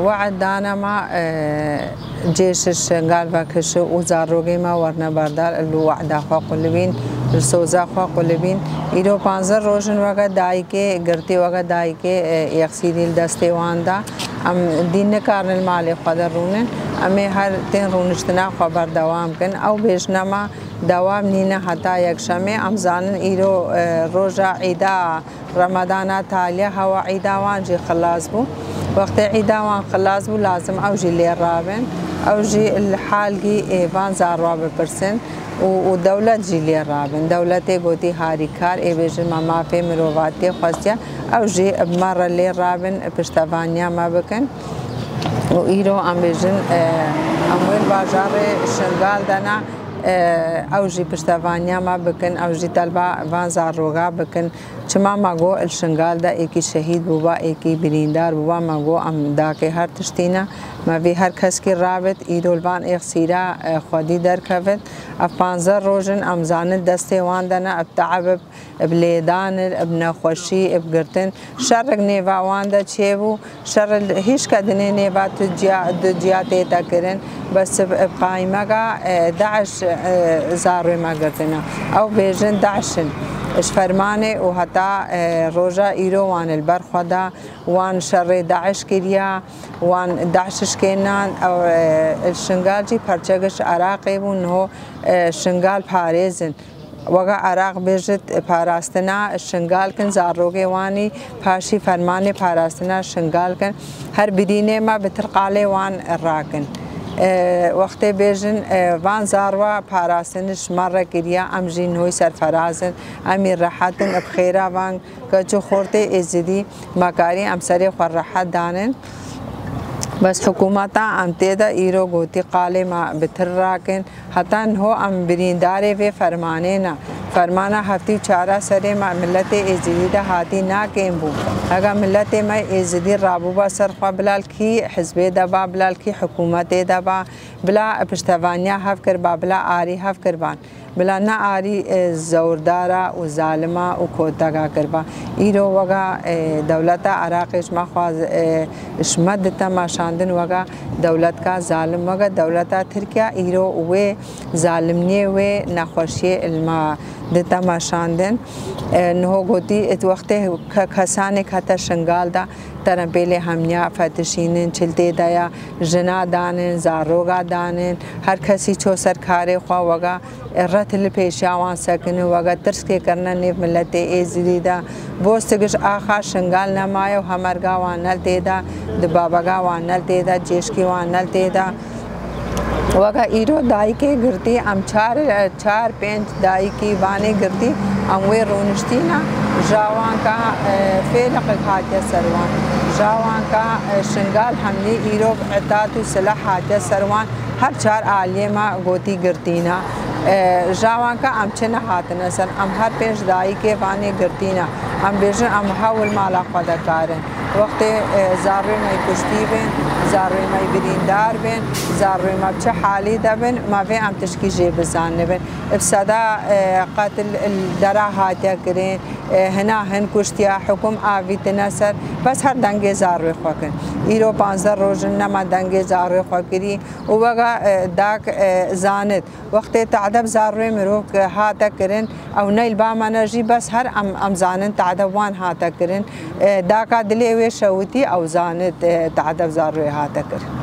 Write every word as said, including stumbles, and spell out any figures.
We'd dane me, e, cêş şingal vekişi û zarokê me werne berdar, li we'da xwe qulibîn, li soza xwe qulibîn. Îro panzdeh roj in weke dayikê, girtî weke dayikê, e, yexsîrî li destê wan da. Em dî nikarin li malê xwe de rûnin. Em ê her tên rûniştina xwe berdewam kin. Ew bêjine me dewam nîne heta yekşemê. Em zanin îro, e, roja îda Remedana taliye, hewa îda wan jî xilas bû. Wextê îda wan xilas bû, lazim ew jî lê rabin. Ew jî li halgî ê van zarwa bipirsin û, û dewlet jî lê rabin. Dewletê gotî harîkar, ê bêjin me mafê mirovatiyê xwestiye. Ew jî bi me re lê rabin, piştevaniya me bikin. Û îro em bêjin, e, em wê li bajarê Şingal de ne, e, ew jî piştevaniya me bikin, ew jî telba van zaroga bikin. Çima me got, li Şingal de êkî şehîd bûba, êkî birîndar bûba, me got, em dakê her tiştî ne, me vê her keskî rabit, îro li van êxsîra, e, xwedî derkevit. Ev panzdeh roj in, em zanin destê wan de ne, ev te'eb, ev lêdan, ev nexweşî, ev girtin. Şerek nêva wan de çêbû, şer hîşke dinê nêva tu ciya, du ciya tête kirin. Bes bi, bi qaymega, e, DAIŞ, e, zarê me girtine. Ew bêjin DAIŞ in. Ji fermanê û heta, e, roja îro wan li ber xwe da, wan şerê DAIŞ kiriya, wan DAIŞ şikênan, ew, e, li Şingal jî perçek ji Iraqê bûn, niho, e, Şingal parêz in. Weke Iraq bêjit parastina Şingal kin, zarokê wanî paşî fermanê parastina Şingal kin. Her birînê me bi tirqalê wan rakin. E, wextê bêjin, e, van zarwa parastin ji me re kiriya, em jî nihoy serferaz in, em î rehet in, bi xêra van keç û xortê êzidî me karî em serê xwe rehet danin. Bes hikûmeta em tê de îro gotî qalê me bi tir rakin. Heta niho em birîndarê vê fermanê ne. Fermana heftê û çara serê me miletê êzidî de hatî nakêm bû. Hega miletê me êzidî rabûba ser xwe, bila li kî hizbê de ba, bila li kî hikûmetê de ba, bila piştevaniya hev kirba, bila arî hev kirban. Bila ne arî, e, zewrdara û zalima û kotega kirba. Îro wega, e, dewleta Iraqê ji me xwaz, e, ji me dite meşandin wega dewletka zalim, wega dewleta Tirkiye îro wê zalimniyê, wê nexweşiyê li me dite meşandin. E, niho gotî, it wextê ke-, kesanê kete Şingal de, terempêlê hemniya fetişînin, çil tê de ya, jina danin, zaroga danin, her kesî ço ser karê xwe, wega, e, ret li pêşiya wan sekinin, wega tirskê kirine nêv miletê êzidî de. Bostik ji axa Şingal nemaye û hemerga wan ne li tê de, dibabega wan ne li tê de, cêşkî wan ne li tê de. Weke îro dayikê girtî, em çar, çar pênc dayikî vanê girtî, em wê rûniştîne, ja wan ka, e, fêliqek hatiye ser wan, ja wan ka, e, Şingal hemlî îro bi etat û silah hatiye ser wan, her çar aliyê me gotî girtîne. E, ja wan ka em çi nehatine ser, em her pênc dayikê vanê girtîne. Em bêjin, em hewl mala xwe de karin. Wextê, e, zarwê me kuştî bin, zarwê me birîndar bin, zarwê me bi çi halî de bin, me vê em tişkî jê bizanibin. Bi seda, e, qetil li dera hatiye kirin, e, hina hin kuştiye, hukum avîtine ser, bes her dengê zarwê xwe kin. Îro panzdeh roj in nema dengê zarwê xwe kirî û wega, e, dak, e, zanit. Wextê tadeb zarwê mirov ke hate kirin, ew neyl ba me ne jî, bes her em, em zanin tadeb wan hate kirin. E, daka dilê wê şewitî, ew zanit, e, tadeb zarwê hate kirin.